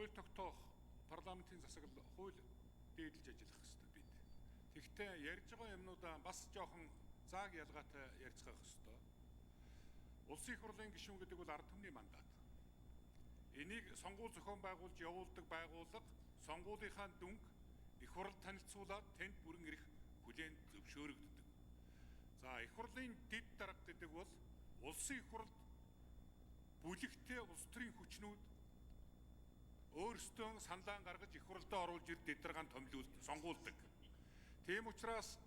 Хууль тогтоох парламентын засаглал хууль дээдлж ажиллах ёстой бид. Тэгэхдээ ярьж байгаа юмнуудаа бас жоохон зааг ялгаатай ярьцгаах ёстой. Улсын их хурлын гишүүн гэдэг бол ард түмний мандат. Энийг сонгуул зохион байгуулж явуулдаг байгууллага сонгуулийнхаа дүнг их хурал танилцуулаад тэнд бүрэн эрх хүлээн зөвшөөрөгддөг. За, их хурлын дэд дарга гэдэг бол улсын их хурлд бүлэгтэй улс төрийн хүчнүүд өөрсдөө саналаа гаргаж их хурлдаа оруулж ир дэд даргаан томилуулд сонгуулдаг. Тийм учраас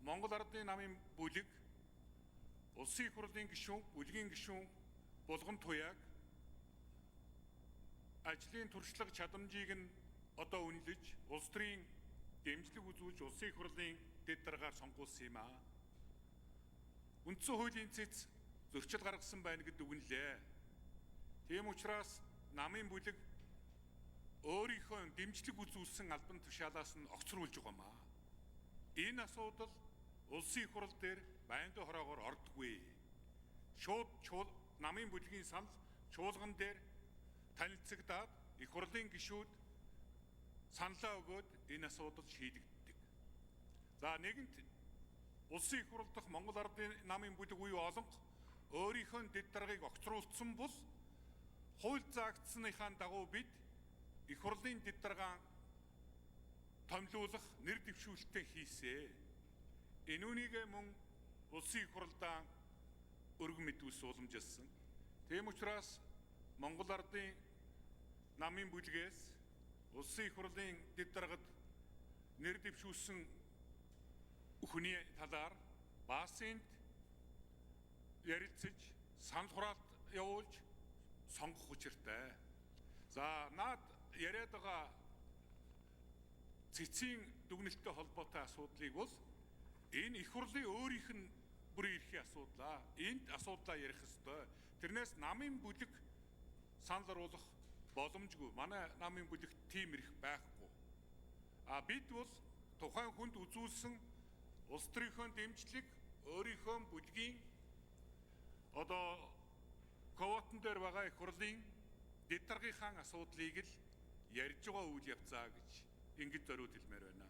Монгол Ардын намын бүлэг улсын их хурлын гишүүн, бүлгийн гишүүн Булган Туяаг ажлын туршлага чадамжийг нь одоо үнэлж, улс төрийн дэмжлэг үзүүлж улсын их хурлын дэд даргаар сонгуулсан юм аа. Үндсэн хуулийн цэц зөрчил гаргасан байна гэдэг үгнэлээ. Тийм учраас намын бүлэг өөрийнхөө дэмжлэг үзүүлсэн албан тушаалаас нь огцруулж байгаа юм аа. Энэ асуудал улсын их хурал дээр байнгын хороогоор ордоггүй. Шууд чуул намын бүлгийн санал чуулган дээр танилцагдаад их хурлын гишүүд саналаа өгөөд энэ асуудал шийдэгддэг. За, нэгэнт улсын их хурал дахь Монгол Ардын намын бүлэг буюу олонх өөрийнхөө дэд даргаыг огцруулсан бол хууль заагдсаныхаа дагуу бид их хурлын дэд даргаа томилуулах нэр дэвшүүлэлтээ хийсэ. Энэ үүнийг мөн улсын их хурлдаа өргөн мэдүүлс уламжилсан. Тийм учраас Монгол Ардын намын бүлгээс улсын их хурлын дэд даргад нэр дэвшүүлсэн хүний талаар баасынд ярилцаж, санал хураалт явуулж сонгох учиртай. За, наад яриад байгаа цэцгийн дүгнэлттэй холбоотой асуудлыг бол энэ их хурлын өөрийнх нь бүрэн эрхийн асуудлаа. Энд асуудлаа ярих ёстой. Тэрнээс намын бүлэг санал оруулах боломжгүй. Манай намын бүлэгт тийм эрх байхгүй. А бид бол тухайн хүнд үзүүлсэн улс төрийнхөө дэмжлэг, өөрийнхөө бүлгийн одоо квотон дээр байгаа их хурлын дэд даргынхаа асуудлыг л ярьж байгаа үйл явцаа гэж ингэж зориуд хэлмээр байна.